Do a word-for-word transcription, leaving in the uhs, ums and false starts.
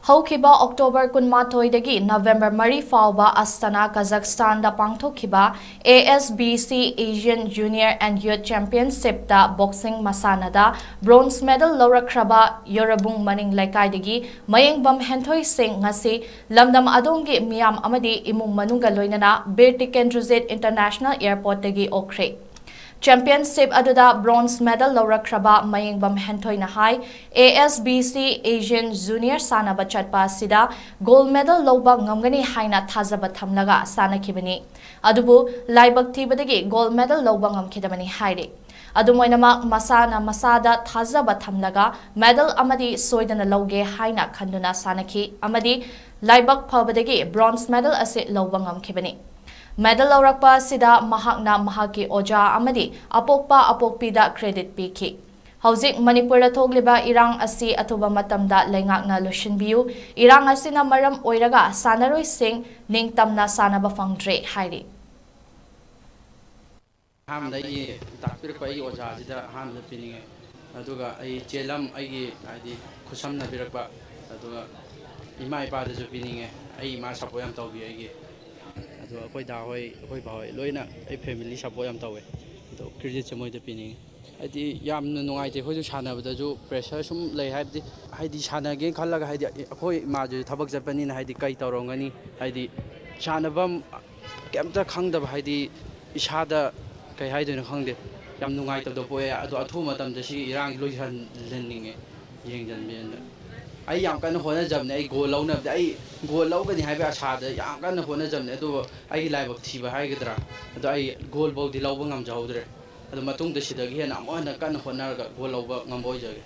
ꯍꯧꯈꯤꯕ October ꯀꯨꯟꯃꯥꯊꯣꯏꯗꯒꯤ November ꯃꯔꯤ ꯐꯥꯎꯕ ꯑꯁꯇꯥꯅꯥ, ꯀꯖꯥꯛꯁꯇꯥꯟꯗ ꯄꯥꯡꯊꯣꯛꯈꯤꯕ A S B C Asian Junior and Youth Championshipꯇ boxing ꯃꯁꯥꯟꯅꯗ bronze medal ꯂꯧꯔꯛꯈ꯭ꯔꯕ ꯌꯣꯔꯕꯨꯡ ꯃꯅꯤꯡ ꯂꯩꯀꯥꯏꯗꯒꯤ ꯃꯌꯦꯡꯕꯝ ꯍꯦꯟꯊꯣꯏ ꯁꯤꯡ ꯉꯁꯤ ꯂꯝꯗꯝ ꯑꯗꯣꯝꯒꯤ ꯃꯤꯌꯥꯝ ꯑꯃꯗꯤ ꯏꯃꯨꯡ ꯃꯅꯨꯡꯒ ꯂꯣꯏꯅꯅ ꯕꯤꯔ ꯇꯤꯀꯦꯟꯗ꯭ꯔꯖꯤꯠ International Airportꯇꯒꯤ ꯑꯣꯛꯈ꯭ꯔꯦ꯫ Championship ꯑꯗꯨꯗ bronze medal ꯂꯧꯔꯛꯈ꯭ꯔꯕ Mayengbam ꯍꯦꯟꯊꯣꯏꯅ high, A S B C Asian Junior ꯁꯥꯟꯅꯕ ꯆꯠꯄ ꯑꯁꯤꯗ gold medal ꯂꯧꯕ ꯉꯝꯒꯅꯤ ꯍꯥꯏꯅ ꯊꯥꯖꯕ ꯊꯝꯂꯒ ꯁꯥꯟꯅꯈꯤꯕꯅꯤ꯫ ꯑꯗꯨꯕꯨ ꯂꯥꯏꯕꯛ ꯊꯤꯕꯗꯒꯤ gold medal ꯂꯧꯕ ꯉꯝꯈꯤꯗꯕꯅꯤ ꯍꯥꯏꯔꯤ꯫ ꯑꯗꯨꯝ ꯑꯣꯏꯅꯃꯛ, ꯃꯁꯥꯅ ꯃꯁꯥꯗ ꯊꯥꯖꯕ ꯊꯝꯂꯒ medal ꯑꯃꯗꯤ ꯁꯣꯏꯗꯅ ꯂꯧꯒꯦ ꯍꯥꯏꯅ ꯈꯟꯗꯨꯅ ꯁꯥꯟꯅꯈꯤ ꯑꯃꯗꯤ ꯂꯥꯏꯕꯛ ꯐꯕꯗꯒꯤ bronze medal ꯑꯁꯤ ꯂꯧꯕ ꯉꯝꯈꯤꯕꯅꯤ꯫ Medal ꯂꯧꯔꯛꯄ ꯑꯁꯤꯗ ꯃꯍꯥꯛꯅ ꯃꯍꯥꯛꯀꯤ ꯑꯣꯖꯥ ꯑꯃꯗꯤ ꯑꯄꯣꯛꯄ ꯑꯄꯣꯛꯄꯤꯗ credit ꯄꯤꯈꯤ꯫ ꯍꯧꯖꯤꯛ ꯃꯅꯤꯄꯨꯔꯗ ꯊꯣꯛꯂꯤꯕ ꯏꯔꯥꯡ ꯑꯁꯤ ꯑꯊꯨꯕ ꯃꯇꯝꯗ ꯂꯩꯉꯥꯛꯅ ꯂꯣꯏꯁꯤꯟꯕꯤꯌꯨ꯫ ꯏꯔꯥꯡ ꯑꯁꯤꯅ ꯃꯔꯝ ꯑꯣꯏꯔꯒ ꯁꯥꯟꯅꯔꯣꯏꯁꯤꯡ ꯅꯤꯡꯇꯝꯅ ꯁꯥꯟꯅꯕ ꯐꯪꯗ꯭ꯔꯦ ꯍꯥꯏꯔꯤ꯫ ꯑꯍꯥꯟꯕꯗ ꯑꯩꯒꯤ ꯇꯥꯛꯄꯤꯔꯛꯄ ꯑꯩꯒꯤ ꯑꯣꯖꯥꯁꯤꯗ ꯑꯍꯥꯟꯕꯗ ꯄꯤꯅꯤꯡꯉꯦ꯫ ꯑꯗꯨꯒ ꯑꯩ ꯆꯦꯂꯝ ꯑꯩꯒꯤ ꯍꯥꯏꯗꯤ ꯈꯨꯠꯁꯝꯅꯕꯤꯔꯛꯄ, ꯑꯗꯨꯒ ꯏꯃꯥ ꯏꯄꯥꯗꯁꯨ ꯄꯤꯅꯤꯡꯉꯦ꯫ ꯑꯩ ꯏꯃꯥ support ꯌꯥꯝ ꯇꯧꯕꯤ ꯑꯩꯒꯤ꯫ ꯑꯗꯣ ꯑꯩꯈꯣꯏ ꯗꯥ ꯍꯣꯏ, ꯑꯩꯈꯣꯏ ꯕꯥ ꯍꯣꯏ ꯂꯣꯏꯅ ꯑꯩ family support ꯌꯥꯝ ꯇꯧꯋꯦ꯫ ꯑꯗꯣ creditꯁꯦ ꯃꯣꯏꯗ ꯄꯤꯅꯤꯡꯉꯦ꯫ ꯍꯥꯏꯗꯤ ꯌꯥꯝꯅ ꯅꯨꯡꯉꯥꯏꯇꯦ, ꯑꯩꯈꯣꯏꯁꯨ ꯁꯥꯟꯅꯕꯗꯁꯨ pressure ꯁꯨꯝ ꯂꯩ, ꯍꯥꯏꯕꯗꯤ ꯍꯥꯏꯗꯤ ꯁꯥꯟꯅꯒꯦꯅ ꯈꯜꯂꯒ ꯍꯥꯏꯗꯤ ꯑꯩꯈꯣꯏ ꯏꯃꯥꯗꯨꯁꯨ ꯊꯕꯛ ꯆꯠꯄꯅꯤꯅ ꯍꯥꯏꯗꯤ ꯀꯩ ꯇꯧꯔꯝꯒꯅꯤ, ꯍꯥꯏꯗꯤ ꯁꯥꯟꯅꯐꯝ ꯀꯩꯝꯇ ꯈꯪꯗꯕ, ꯍꯥꯏꯗꯤ ꯏꯁꯥꯗ ꯀꯩ ꯍꯥꯏꯗꯣꯏꯅꯣ ꯈꯪꯗꯦ, ꯌꯥꯝ ꯅꯨꯡꯉꯥꯏꯇꯕꯗꯣ ꯄꯣꯛꯑꯦ꯫ ꯑꯗꯣ ꯑꯊꯨꯕ ꯃꯇꯝꯗ ꯁꯤ ꯏꯔꯥꯡꯁꯤ ꯂꯣꯏꯁꯤꯜꯍꯟꯅꯤꯡꯉꯦ, ꯌꯦꯡꯁꯤꯟꯕꯤꯌꯨꯅ꯫ ꯑꯩ ꯌꯥꯝ ꯀꯟꯅ ꯍꯣꯠꯅꯖꯕꯅꯦ, ꯑꯩ gold ꯂꯧꯅꯕꯗꯤ, ꯑꯩ gold ꯂꯧꯒꯅꯤ ꯍꯥꯏꯕꯒꯤ ꯑꯁꯥꯗ ꯌꯥꯝ ꯀꯟꯅ ꯍꯣꯠꯅꯖꯕꯅꯦ, ꯑꯗꯨꯕꯨ ꯑꯩꯒꯤ ꯂꯥꯏꯕꯛ ꯊꯤꯕ ꯍꯥꯏꯒꯗ꯭ꯔꯥ, ꯑꯗꯣ ꯑꯩ gold ꯐꯥꯎꯗꯤ ꯂꯧꯕ ꯉꯝꯖꯍꯧꯗ꯭ꯔꯦ꯫ ꯑꯗꯣ ꯃꯇꯨꯡꯗ ꯁꯤꯗꯒꯤ ꯍꯦꯟꯅ ꯑꯃꯨꯛ ꯍꯦꯟꯅ ꯀꯟꯅ ꯍꯣꯠꯅꯔꯒ gold ꯂꯧꯕ ꯉꯝꯕ ꯑꯣꯏꯖꯒꯦ꯫